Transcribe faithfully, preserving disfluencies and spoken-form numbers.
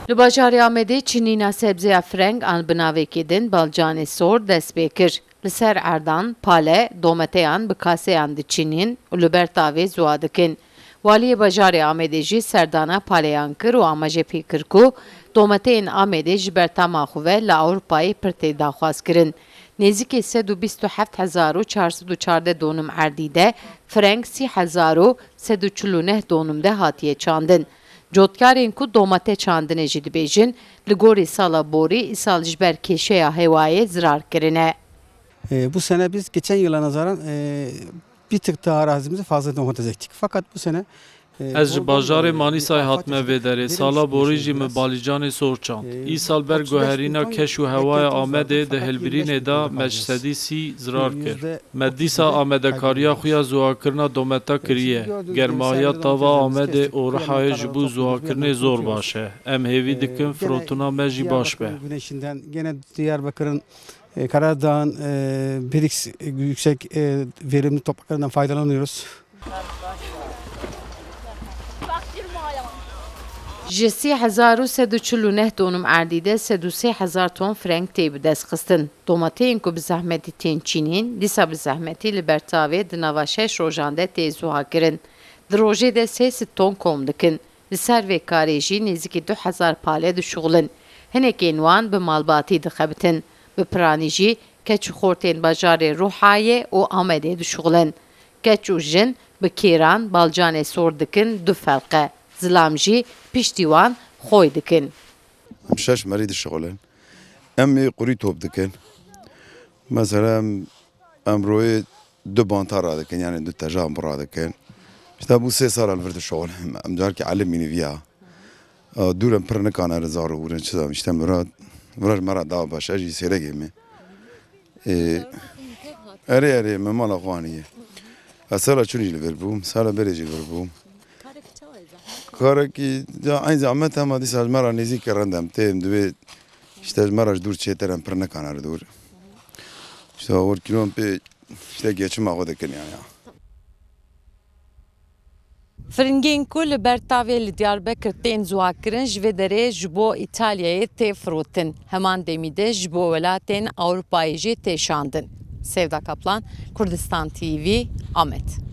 Li bajarê Amedê çinîna sebzeya freng an bi navekê din balcanê sor dest pê kir. Li ser erdan, pale, dometeyan bi kaseyan diçinîn û li ber tavê ziwa dikin. Waliyê bajarê Amedê jî serdana paleyan kir û amaje pê kir ku dometeyên Amedê ji ber tama xwe ve li Ewropayê pir tê daxwazkirin. Nêzîkî sed û bîst û heft hezar û çar sed û çardeh donum erdî de freng sî hezar û sed û çil û neh donum de hatiye çandin. Cotkarên ku domate çandine jî dibêjin, li gorî sala borî îsal ji ber kêşeya hewayê zirar kirine. E, bu sene biz geçen yıla nazaran, e, bir tık daha arazimizi fazla domates ektik. Fakat bu sene, e, Ez ji bajarê Manîsayê hatime vê derê. Sala borî jî min balîcanê sor çand. Îsal ber guherîna keş û hewaya Amedê di hilbirînê de me ji sedî sî zirar kir. Me dîsa amadekariya xwe ya ziwakirina dometa kiriye. Germahiya tava Amedê û Rihayê ji bo ziwakirinê zor baş e. Em hêvî dikin firotina me jî baş be. Güneşinden gene Diyarbakır'ın, e, Karadağ'ın, e, Birix yüksek, e, verimli topraklarından faydalanıyoruz. Ji sî hezar û sed û çil û neh donum erdî de sed û sê hezar ton freng tê bidestxistin. Domateyên ku bi zehmetî tên çînîn, dîsa bi zehmetî li ber tavê di nava şeş rojan de tê zuha kirin. Di rojê de sê sed ton kom dikin. Li ser vê karê jî nêzîkî du hezar pale dişuxulin. Hinekên wan bi malbatî dixebitin. Bi piranî jî keç û xortên bajarê Ruhayê û Amedê dişuxulin. Keç û jin bi kêran balcanê sor dikin du felqe. Zilam jî piştî wan xoy dikin. Em şeş merî dişixulin. Em ê qurî top dikin. Mesela em, em royê du banta radikin, yani du tejan bi radikin. İşte bu sê sala li vir dişixulin. Em carkî elimîne viya. Dûr em pir nikane re zar û ûrin çi zam. İşte mira, mira ji me re da baş, ez jî sêregê me. Ê, erê, erê, me mala xwe aniye. Ez sala çûnî li vir bûm, sala berê jî vir bûm. Karekî, ya, eyn zehmet hema dîsa ji me re nêzîk e, rindem têm divê, işte, ji me re ji dûr çêtir em pir nikane li dûr. İşte, hawir kîlon pê, işte, geçima xwe dikin yani. Firingên ku li ber tavê li Diyarbekir tên zuhakirin, ji vê derê ji bo Îtalyayê tê firotin. Heman demî de ji bo welatên Ewropayê jî tê şandin. Sevda Kaplan, Kurdistan T V, Amed.